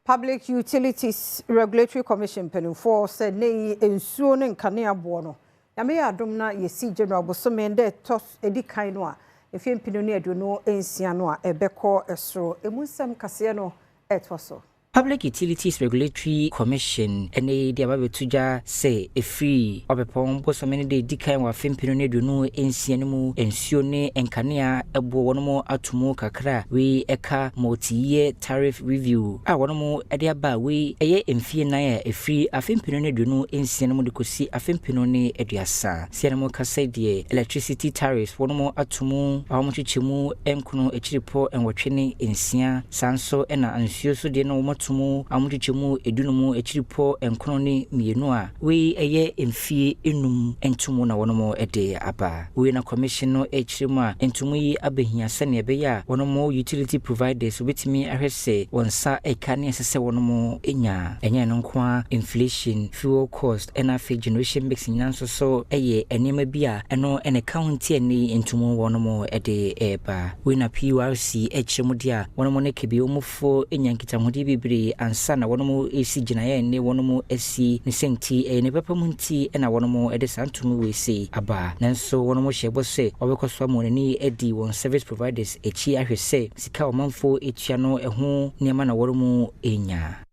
Public Utilities Regulatory Commission mpanimfoɔ sɛ ne yi nsuo ne nkanea boɔ no, Nyame yɛ adom na yɛsi January bosome dɛ ɛtɔ ɛdi kan no a, mfeɛ 2026 no a ɛbɛkɔ soro. Emu nsɛm kaseɛ no ɛtoa so. Public Utilities Regulatory Commission ne de aba bɛto dwa sɛ ɛfiri Ɔbɛpɔn bosome no de ɛdi kan wɔ afe 2026 no mu, nsuo ne nkanea ɛboɔ wɔn ato mu kakra. Wei ɛka multi-year tariff review a wɔn de aba a wei ɛyɛ mfie 4 a ɛfiri afe 2026 no mu de kɔsi afe 2030. Sɛ no mu kasa deɛ, electricity tariffs wɔn ato mu a wɔn kyekyɛ mu 9.86. Saa nso ɛna nsuo so deɛ no, wɔn ato mu a wɔkyekyɛ mu 15.92 a wei ɛyɛ mfie 5 ntomu na wɔn de aba. Wei na commission no akyerɛ mu a ntomu yi abɛhia sɛnea ɛbɛyɛ a wɔn utility providers wɔbɛtumi ahwɛ sɛ wɔn nsa ɛka ne ɛsɛ sɛ wɔn nya. Ɛnyɛ no nko a, inflation, fuel cost, ɛna afei generation mix nyinaa nso so ɛyɛ nneɛma bi a ɛno ɛna ɛka ho nti ɛne ntomu wɔn de ɛreba. Wei na PURC akyerɛ mu deɛ a wɔn ne kebeomufoɔ nya nkitahodie bebree ansa na wɔn esi gyinaeɛ ne wɔn asi ne sɛ nti ɛyɛ ne papa mu nti ɛna wɔn de saa ntomu wei sei aba. Nanso wɔn hyɛ bɔ sɛ wɔbɛkɔ so ama wɔn ani adi wɔn service providers akyi ahwɛ sɛ sika a ɔmanfoɔ etua no ɛho nneɛma na wɔn nya.